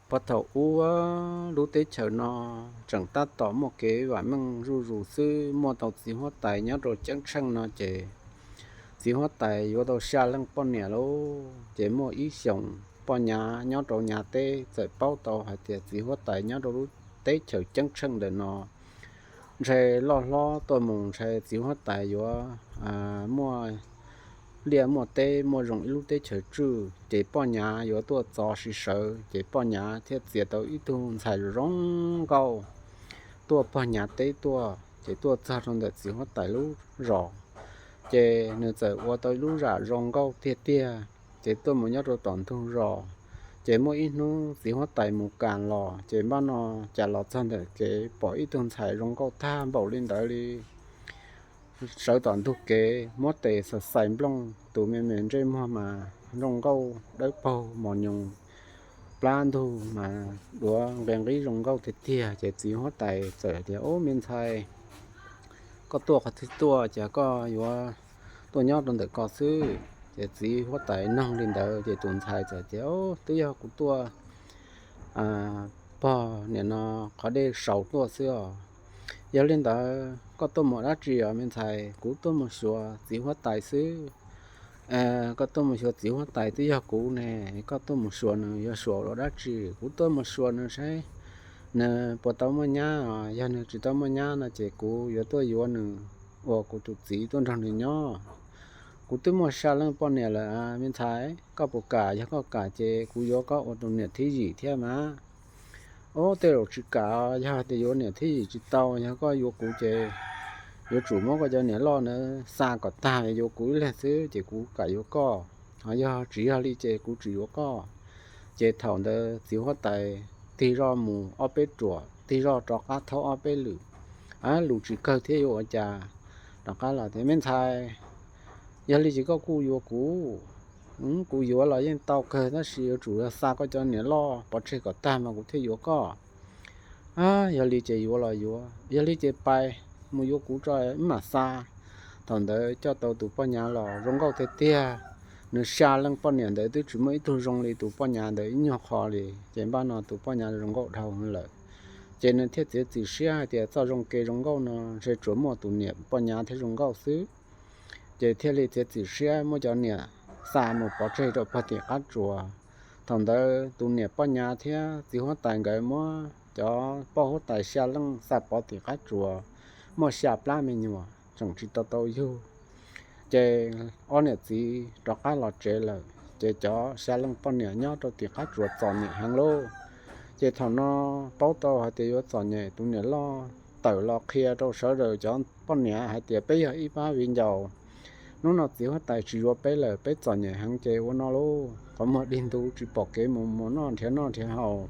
Puag thaum ub, lub teb chaws no tseem tab tom muaj kev vam meej zuj zus xwb, muaj tau txiv huab tais nyob rau ceeb tsheej no ces txiv huab tais yuav tau xya leej poj niam lauj. Ces muaj ib xyoos poj nyav nyob rau nyav teb txawm paub tau hais tias txiv huab tais nyob rau lub teb chaws ceeb tsheej ntawm no ntshe loj hlob tuaj mus ntshe txiv huab tais yuav muaj liaj muaj teb muaj zoo ib lub teb chaws tswj, ces poj nyav yuav tuaj txov siv sawv, ces poj nyav thiaj txiav tau ib tug ntxhais zoo nkauj tuaj pog nyav teb tuaj, ces tuaj txog rau ntawm txiv huab tais lub zos, ces nws txawm ua tau ib lub zam zoo nkauj tiag tiag, ces tuaj mus nyob rau tom ntug zos. Ces muaj ib hnub txiv huab tais mus kam los, ces npaj no cas los txog ntawm kev pom ib tug ntxhais zoo nkauj tag npaum li ntawd li sawv tom ntug kev, muab tes xaws xais nplooj, tus me me ntsej muag mas zoo nkauj dawb paug mos nyoos, plab ntug mas duav nqe nqib zoo nkauj tiag tiag. Ces txiv huab tais txawm tias, Ub, me ntxhais, koj tuaj qhov twg tuaj, cas koj yuav tuaj nyob rau ntawm ko xwb? Ces txiv huab tais nug li ntawd, ces tus ntxhais txawm tias, Twb yog kuv tuaj pog niam no qhov dej saud tuaj xwb os. Yog li ntawd koj tuaj mus dab tsi os me ntxhais? Kuv tuaj mus xyuas txiv huab tais xwb. Koj tuaj mus xyuas txiv huab tais twb yog kuv ne, koj tuaj mus xyuas nws yog xyuas ua dab tsi? Kuv tuaj mus xyuas nws saib nws puas tau muaj nyab os. Yog nws tsis tau muaj nyab no ces kuv yuav tuaj yuav nws ua kuv tus txiv tuaj nrog nws nyob. Kuv twb muaj xya leej poj niam lawm me ntxhais, koj puas kam? Yog koj kam ces kuv yuav koj ua tus niam thib yim thiab mas. Ub, tej zaum tsis kam, yog tias yuav niam thib yim tsis tau, yog koj yuav kuv ces yuav tsum muab koj cov niam loj ntawd xa kom tag, yuav kuv ib leeg xwb ces kuv kam yuav koj. Ho yog tsis yog li ces kuv tsis yuav koj. Ces thaum ntawd txiv huab tais tig zoj mus ob peb ruam, tig zoj rov qab thaub ob peb lwm, lus tsis kawg thiab yuav ua cas, rov qab los tias, Me ntxhais, yog li ces koj kuj yuav kuv. Kuv yuav los yeej tau kawg tab sis yuav tsum yog xa koj cov niam loj pov tseg kom tag mas kuv thiaj yuav koj. Yog li ces yuav los yuav, yog li ces pais mus yuav kuv tso mam xa. Thaum ntawd coj tau tus poj nyav los zoo nkauj tiag tiag. Nws xya leej poj niam ntawd twb tsis muaj ib tug zoo li tus poj nyav ntawd ib nyuag qho li. Ces npaj no tus poj nyav zoo nkauj dhau lawm, ces nws thiaj txiav txim siab hais tias txoj zoo kev zoo nkauj no ntshe tsuas muaj tus niam poj nyav thiaj zoo nkauj xwb. Ces thiaj li txiav txim siab muab cov niam xa mus pov tseg rau pog tim qab tsuas. Thaum ntawd tus niam poj nyav thiab txiv huab tais nkawd muab cov poj huab tais xya leej xa pov tim qab tsuas, muaj xya plab me nyuam tseem tsis tau tau yug. Ces ob niam txiv rov qab los tsev lawm, ces cov xya leej poj niam nyob rau tim qab tsuas txom nyem heev lauj. Ces thaum no paub tau hais tias yuav txom nyem, tus niam loj tawm los qhia rau sawv daws cov poj niam hais tias, Peb yog ib pab viv ncaus, hnub no txiv huab tais tsis yuav peb lawm, peb txom nyem heev ces ua no lauj, qhov muag dig ntug tsis pom kev mus mus noj nrhiav noj nrhiav haus.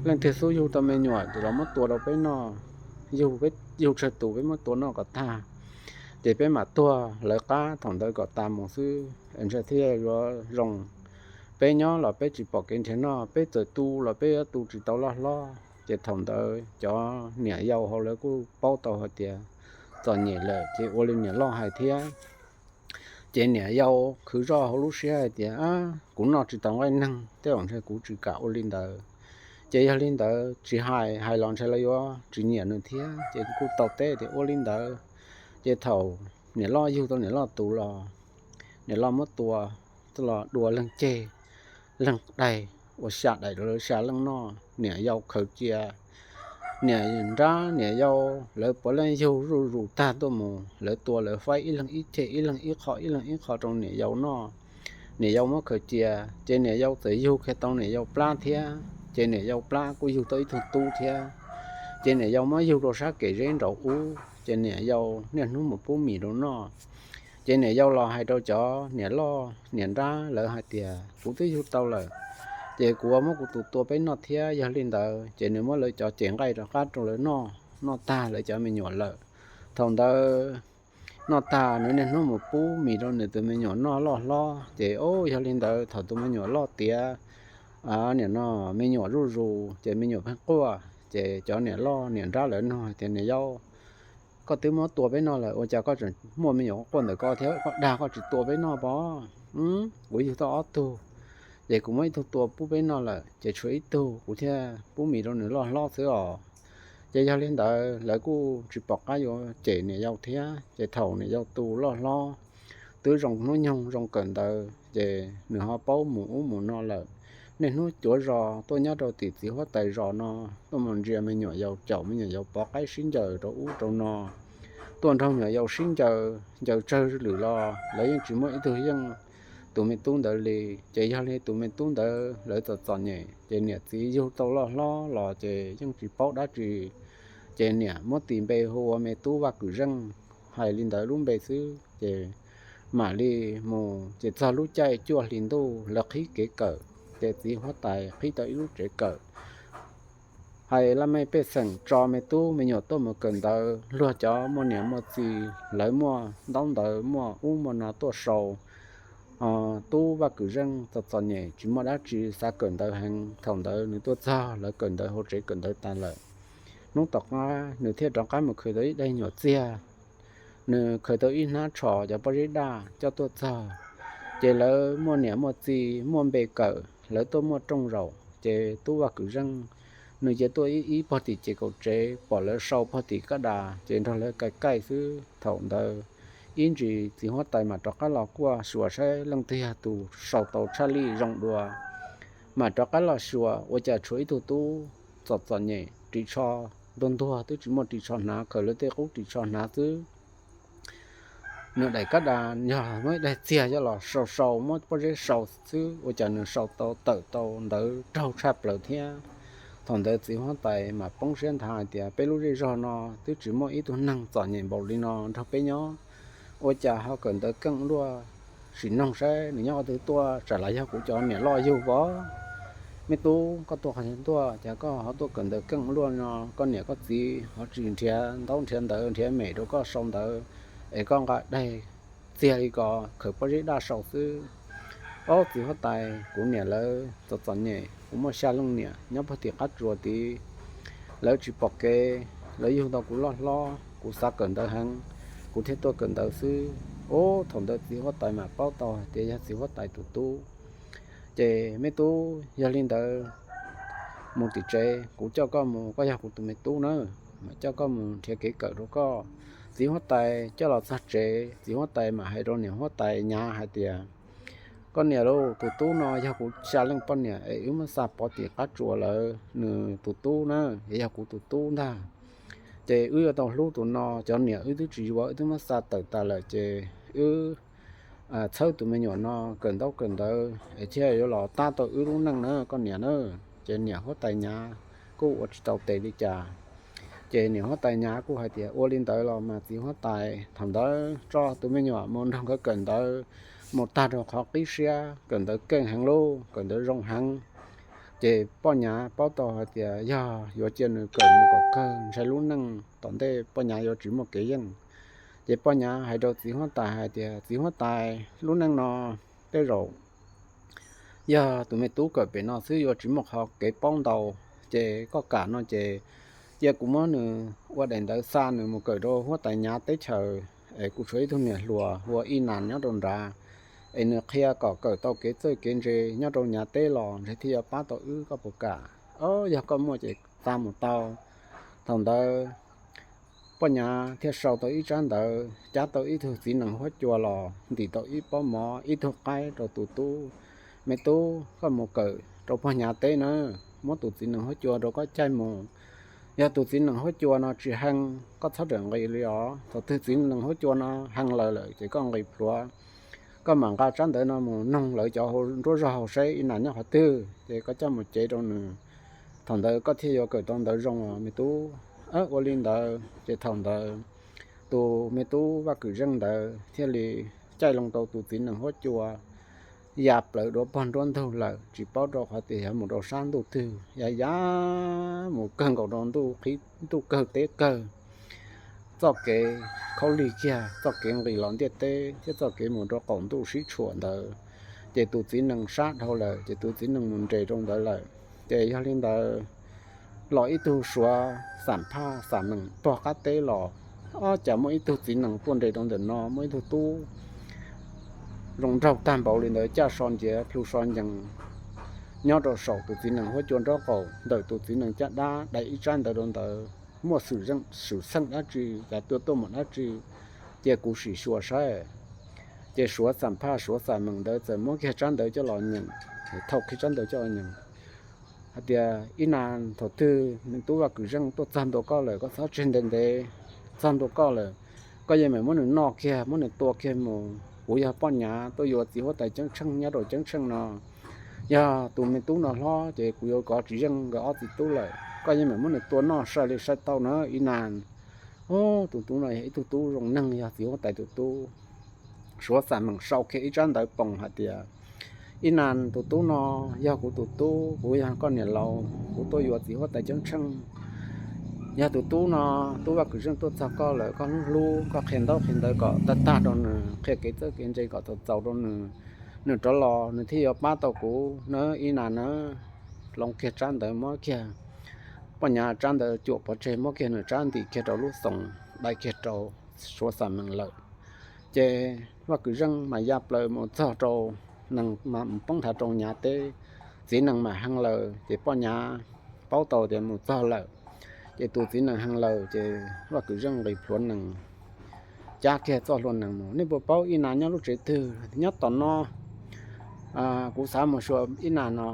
Leej twg xub yug tau me nyuam ces los muab tua rau peb noj, yug tsawg tus peb muab tua noj kom tag, ces peb mam tuag lawv qab thaum ntawd kom tas mus xwb ntshe thiaj yuav zoo. Peb nyob los peb tsis pom kev nrhiav noj, peb txawm tu los peb yuav tu tsis tau loj hlob. Ces thaum ntawd cov niam yau hauv lawv kuj paub tau hais tias txom nyem lawm ces ua li niam loj hais thiab. Ces niam yau khwv zoj hauv lub siab hais tias, Kuv noj tsis tau nqaij neeg, tej zaum ntshe kuv tsis kam ua li ntawd. Ces yog li ntawd tsis hais, hais los ntshe lawv yuav tsis nyiam nws thiab, ces kuj tau teb tias ua li ntawd. Ces thaum niam loj yug tau niam loj tus los, niam loj muab tua los dua leeg ceg leeg daig, ua xya daim rau lawv xya leej noj. Niam yau khaws cia, niam nrab niam yau lawv puav leej yug zuj zus tag tuaj mus, lawv tua lawv faib ib leeg ib ceg, ib leeg ib qho, ib leeg ib qho rau niam yau noj. Niam yau muab khaws cia, ces niam yau txawm yug kiag tau niam yau plab thiab, ces niam yau plab kuj yug tau ib tug tub thiab. Ces niam yau muab yug rau sab kev zeb nraud ub, ces niam yau niaj hnub mus pub mis rau noj. Ces niam yau los hais rau cov niam loj niam nrab lawv hais tias, Kuv twb yug tau lawm, ces kuv muab kuv tus tua peb noj thiab. Yog li ntawd ces nws muab lawv cov cev nqaij rov qab rau lawv noj. Noj tag lawv cov me nyuam lawm, thaum ntawd noj tag nws niaj hnub mus pub mis rau nws tus me nyuam noj loj hlob. Ces o, yog li ntawd thaum tus me nyuam loj tiav, niam no me nyuam zuj zus ces me nyuam pheej quaj. Ces cov niam loj niam nrab lawv nug hais tias, Niam yau, koj twb muab tua peb noj lawm, ua cas koj tseem muaj me nyuam quaj ntawm ko thiab? Koj dag koj tsis tua peb noj pob? Kuv yug tau ob tug, ces kuv muab ib tug tua pub peb noj lawm, ces tshuav ib tug kuv thiaj pub mis rau nws loj hlob xwb os. Ces yog li ntawd lawv kuj tsis pom qab yuav cem niam yau thiab. Ces thaum niam yau tus loj hlob twb zoo hnub nyoog zoo kawm ntawv, ces nws ho paub mus ub mus no lawm. Niaj hnub cuav zos tuaj nyob rau tim txiv huab tais zos no, tuaj mus ntsia me nyuam yaus, caum me nyuam yaus pov qaib sib ncaws rau ub rau no, tuaj nrog me nyuam yaus sib ncaws, ncaws tsawg lwm los lawv yeej tsis muaj ib tug yeej tus me tub ntawd li. Ces yog li tus me tub ntawd lawv txom txom nyem, ces niam txiv yug tau loj hlob los ces yeej tsis paub dab tsi. Ces niam muab tis npe hu ua me tub Vaj Kwm Zeej, hais li ntawd lub npe xwb. Ces mam li mus ces txog lub caij cuaj hli ntuj lawv qhib kev kawm, ces txiv huab tais qhib tau ib lub tsev kawm. Hais laj mej pej xeem tso me tub me nyuam tuaj mus kawm ntawv, luag cov muaj niam muaj txiv lawv muaj ntaub ntawv muaj ub muaj no tuaj sau. Tub Vaj Kwm Zeej txom txom nyem tsis muaj dab tsi, xav kawm ntawv heev. Thaum ntawd nws tuaj txog lawv kawm ntawv hauv tsev kawm ntawv tas lawm. Hnub tom qab nws thiaj rov qab mus khaws tau ib daig nyuam txiag, nws khaws tau ib hnab tsho cov pob zeb daj coj tuaj txog. Ces lawv muaj niam muaj txiv muaj npe kawm, lawv tuaj muaj rooj zaum, ces tub Vaj Kwm Zeej nws cia tuaj ib ib pog tim ces kaum tsev, pom lawv sau pog tim kaj das ces nrog lawv kaij kaij xwb. Thaum ntawd ib ntsis txiv huab tais mam rov qab los kuaj xyuas saib leej twg yog tus sau tau tshaj lij zoo dua. Mam rov qab los xyuas ua cas tshuav ib tug tub txom txom nyem ris tsho ntuag ntuag twb tsis muaj ris tsho hnav, khaws lawv tej qub ris tsho hnav xwb. Nws daim kaj das yog muab ib daig txiag coj los sau sau, muab pob zeb sau xwb ua cas nws sau tau tawm tau ntawv raug tshaj plaws thiab. Thaum ntawd txiv huab tais mam poob siab nthav hais tias peb lub zej zog no twb tsis muaj ib tug neeg txom nyem npaum li no nrog peb nyob, ua cas ho kawm ntawv keej luaj. Sim noog saib nws nyob qhov twg tuaj, tsam los yog kuv cov niam loj yug vov. Me tub, koj tuaj qhov twg tuaj cas koj ho tuaj kawm ntawv keej luaj no? Koj niam koj txiv ho tsis nrhiav ntaub nrhiav ntawv nrhiav mem rau koj sau ntawv es koj nqa daig txiag li ko khaws pob zeb daj sau xwb? Ob, txiv huab tais, kuv niam lawv txom txom nyem, kuv muaj xya leej niam nyob pog tim qab tsuas tid, lawv tsis pom kev, lawv yug tau kuv loj hlob, kuv xav kawm ntawv heev, kuv thiaj tuaj kawm ntawv xwb. Ob, thaum ntawd txiv huab tais mam paub tau hais tias yog txiv huab tais tus tub. Ces me tub, yog li ntawd mus tim tsev, kuv coj koj mus, koj yog kuv tus me tub na, mam coj koj mus nrhiav kev kawm rau koj. Txiv huab tais coj los txog tsev, txiv huab tais mam hais rau niam huab tais nyav hais tias, koj niam lauj, tus tub no yog kuv xya leej poj niam es wb muab xa pov tim qab tsuas lawm, nws tus tub na, es yog kuv tus tub ntag. Ces wb yuav tau hlub tus no, cov niam wb twb tsis yuav, wb twb muab xa tawm tas lawm, ces wb txhawb tus me nyuam no kawm ntaub kawm ntawv es thiaj yuav los tab tau wb lub neej na koj niam na. Ces niam huab tais nyav kuj ua tsis tau tes li cas. Ces niam huab tais nyav kuj hais tias ua li ntawd los mas txiv huab tais. Thaum ntawd tso tus me nyuam mus nrog nkawd kawm ntawv, mus tag rau qhov qib siab, kawm ntawv keej heev lauj, kawm ntawv zoo heev. Ces poj nyav paub tau hais tias yog yuav cia nws kawm mus kom kawg ntshai lub neej tom ntej poj nyav yuav tsis muaj kev yeej. Ces poj nyav hais rau txiv huab tais hais tias txiv huab tais, lub neej no tej zaum yog tus me tub kawm pem no xwb yuav tsis muaj qhov kev paub ntau. Ces koj kam no ces cia kuv muab nws ua daim ntawv xa nws mus kawm rau huab tais nyav teb chaws, es kuv tshuav ib tug niam hluas hu ua Ib Nas nyob rau nrad, es nws qhia kom kawm tau kev txawj kev ntse nyob rau nyav teb los ntshe thiaj yuav pab tau wb, koj puas kam? Ob, yog koj muaj ces xa mus tau. Thaum ntawd poj nyav thiaj sau tau ib tsab ntawv cab tau ib tug txiv nees huab cua los ntim tau ib pob mov ib tug qaib rau tus tub. Me tub, koj mus kawm rau pog nyav teb na, muab tus txiv nees huab cua rau koj caij mus. Yog tus txiv nees huab cua no tsis hee, koj txhob rawm nqis li os. Thaum twg txiv nees huab cua no hee lawm lawm ces koj nqis plhuav. Koj mam nqa tsab ntawv no mus noog lawv cov nruab zog hauv seb Ib Nas nyob qhov twg, ces koj coj mus cev rau nws. Thaum ntawd koj thiaj yuav kawm tau ntawv zoo os me tub. Ua li ntawd ces thaum ntawd tus me tub Vaj Kwm Zeej ntawd thiaj li caij loo tau tus txiv nees huab cua, ya plaws dua pog nruab ntug lawm, tsis paub rau qhov tias yog mus rau sab ntuj twg, ya ya mus kawg nkaus rau ntuj qhib ntuj kawg teb kawg. Txoj kev khaub lig kiag, txoj kev nqis los ntiaj teb thiab txoj kev mus rau qaum ntuj sib tshuam ntawd, ces tus txiv nees sab dhau lawm, ces tus txiv nees mus nres rau ntawd lawm. Ces yog li ntawd los ib tug suav xam phaj xam meem pog qab teb los, ob, cas muaj ib tug txiv nees tuaj nres rau ntawm no, muaj ib tug tub zoo nraug tag npaum li ntawd, caj so nciav plhu so ncees, nyob rau saum tus txiv nees huab cua nraub qaum ntawm tus txiv nees caj dab dai ib tsab ntawv rau ntawd muaj xwm txheej dab tsi, yav tuaj muaj dab tsi, cia kuv sim xyuas saib. Ces Suav Xam Phaj Suav Xam Meem ntawd txawm muab kiag tsab ntawv coj los nyeem, thauj kiag tsab ntawv coj los nyeem hais tias, Ib Nas, thaum twg me tub Vaj Kwm Zeej tuaj txog ntua koj lawm, koj txhob tseg ntev ntev, txog ntua koj lawm, koj yeej meem muab nws noj kiag, muab nws tua kiag mus. Kuv yog poj nyav tuaj yuav txiv huab tais Ceeb Tsheej nyob rau Ceeb Tsheej no. Yog tus me tub no hlob ces kuv yuav kov tsis yeej nkawd ob txiv tub lawm, koj yeej meem muab nws tua noj sai li sai tau na Ib Nas. Tus tub no yog ib tug tub zoo neeg, yog txiv huab tais tus tub. Suav Xam Meem sau kiag ib tsab ntawv poos hais tias, Ib Nas, tus tub no yog kuv tus tub, kuv yog koj niam laus, kuv tuaj yuav txiv huab tais Ceeb Tsheej. Yog tus tub no, tub Vaj Kwm Zeej tuaj txog koj lawm, koj hlub hlub, koj qhia ntaub qhia ntawv kom tag tag rau nws, qhia kev txawj kev ntse kom txaus txaus rau nws, nws rov los nws thiaj yuav pab tau kuv na Ib Nas na. Hloov kiag tsab ntawv, muab kiag poj nyav tsab ntawv cuam pov tseg, muab kiag nws tsab ntim kiag rau lub xoos, dai kiag rau Suav Xam Meem lawm. Ces Vaj Kwm Zeej mas ya plaws mus txog rau, nees mas mus poob nthav rau nyav teb, txiv nees mas hee lawm, ces poj nyav paub tau tias mus txog lawm. Ces tus txiv nees hee lawm ces Vaj Kwm Zeej nqis plhuav nees, cab kiag txoj hlua nees mus. Nej puas paub Ib Nas nyob lub tsev twg? Nyob tom no. Kuv xav mus xyuas Ib Nas no.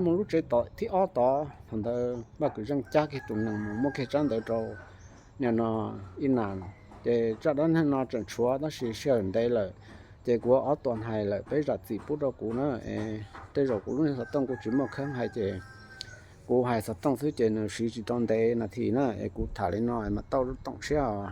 Mus lub tsev tom thib ob tod. Thaum ntawd Vaj Kwm Zeej cab kiag tus nees mus, muab kiag tsab ntawv rau nim no Ib Nas. Ces zaj dab neeg no tseem tshuav tab sis sij hawm ntev lawm, ces kuv ua ob tuam hais lawm, peb zam txim pub rau kuv na. Tej zaum kuv lub niag xov tooj kuv tsis muaj kheeb hais ces kuv hais xov tooj xwb ces nws siv tsis tau ntev nas this na, es kuv tham li no mas tau lub toom siab os.